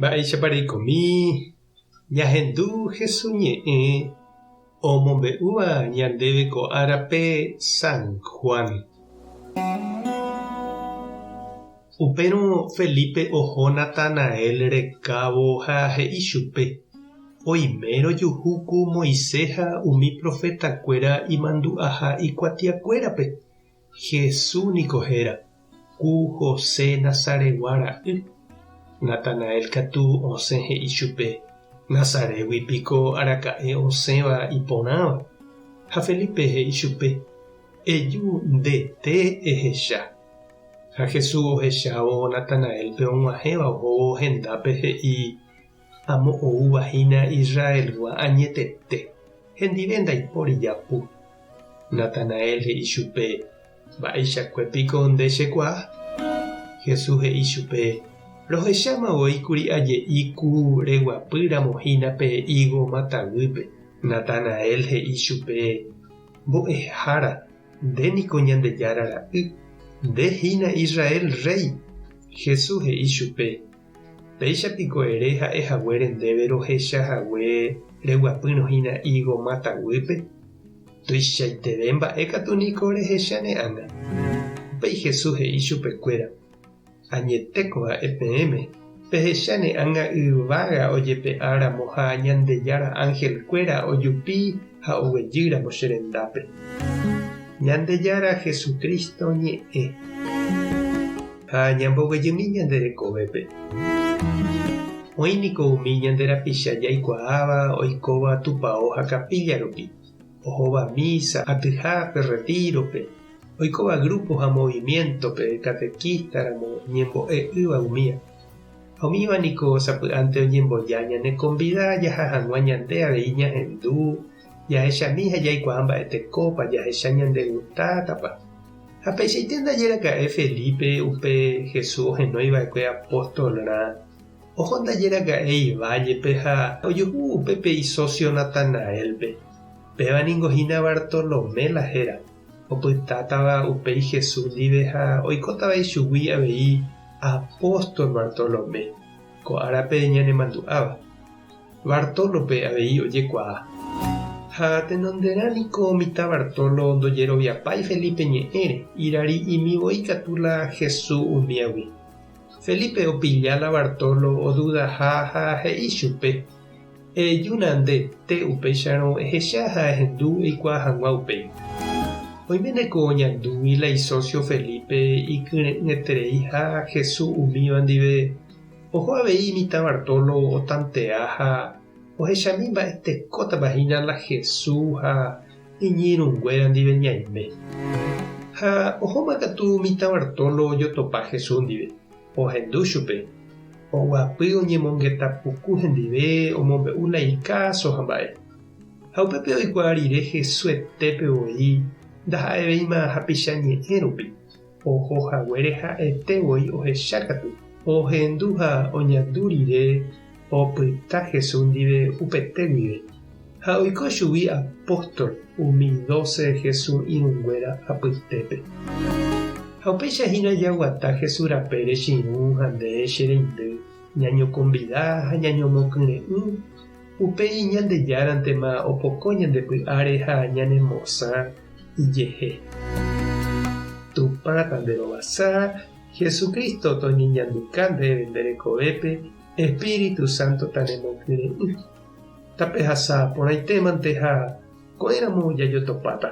Mba'éichapa reikomi ñahendu Hesu ñe'ẽ omombe'úva ñandéve ko árape San Juan. Upérõ Felipe oho Natanael rekávo ha he'i chupe, Oime rojuhu ku Moisés ha umi profetakuéra imandu'aha ikuatiakuérape, Jesús niko héra, ku José Nazaretgua ra'y. Natanael katu osẽ he'i chupe, Nazarétgui piko araka'e osẽva iporãva? Ha Felipe he'i chupe, Eju ndete ehecha. Ha Jesús ohechávo Natanaélpe og̃uahẽva ohóvo hendápe he'i, Amo oúva hína Israelgua añetete, hendive ndaipóri japu. Natanael he'i chupe, Mba'eichakue piko nde chekuaa? Jesús he'i chupe, Rohecháma voi kuri aje'i ku reguapy ramo hína pe ígo mata guýpe. Natanael he'i chupe, Mbo'ehára, nde niko Ñandejára Ra'y, nde hína Israel Rréi. Jesús he'i chupe, Péicha piko ere ha'e haguére ndéve rohecha hague reguapýrõ hína ígo máta guýpe? Tuichaiteve mba'e katu niko rehecha ne ág̃a. Upéi Jesús he'i chupekuéra, Añetéko ha'e peẽme, pehecha ne ág̃a yvága ojepe'a ramo ha Ñandejára ánhelkuéra ojupi ha oguejy ramo che rendápe. Ñandejára Jesucristo ñe'ẽ. Ha ñamboguejymi ñande rekovépe. Oĩ niko umi ñande rapicha jaikuaáva oikóva tupao ha capilla rupi, ohóva misa, atyhápe, retiro-pe, oikóva grupo ha movimiento-pe, catequista ramo, ñembo'e'ỹva umía. Ha umíva niko sapy'ánte oñemboja ñane konvida jaha hag̃ua ñande avei ñahendu, jahechami ha jaikuaa mba'etekópa, jahecha ñandegustátapa. Ha peichaite ndaje raka'e Felipe upe Jesús ohenói va'ekue apóstolrã, oho ndaje raka'e ivállepe ha ojuhu upépe isósio Natanaélpe. Péva ningo hína Bartolomé la héra, opytátava upéi Jesús ndive ha oikótava ichugui avei apóstol Bartolomé, ko árape ñanemandu'áva. Bartólope avei ojekuaa. Ha tenonderã niko mitã Bartolo ndojeroviapái Felipe ñe'ẽre, irari'imi voi katu la Jesús umíagui. Felipe opilla la Bartolo odudaha ha he'i chupe, Ejúna ndete upéicharõ ehecha ha ehendu eikuaa hag̃ua upéi. Oiméne ko oñandúgui la isósio Felipe ikyre'ỹetereiha Jesús umíva ndive Oho avei mitã Bartolo otantea ha ohechami mba'etekótapa hína la Jesús ha iñirũnguéra ndive ñaime. Ha ohóma katu mitã Bartolo ojotopa Jesús ndive, ohendu chupe, oguapy oñemongeta puku hendive omombe'u la ikáso ha mba'e. Ha upépe oikuaa rire Jesuetépe voi ndaha'evéima hapicha ñe'ẽ rupi. Oho haguére ha'ete voi ohecha katu. Ohendu ha oñandu rire opyta Jesús ndive upete guive, ha oiko chugui apóstol umi dóse Jesús irũnguéra apytépe. Ha upéicha hína jaguata Jesús rapére che irũ ha nde che reindy, ñañokonvida ha ñañomokyre'ỹ, upéi Ñandejárantema opoko ñande py'áre ha ñanemosã ijehe. Tupã tanderovasa, Jesucristo toñeñanduka ndéve nde rekovépe, Espíritu Santo tanemokyre'ỹ. Tapehasa porãitémante ha ko'ẽramo jajotopáta.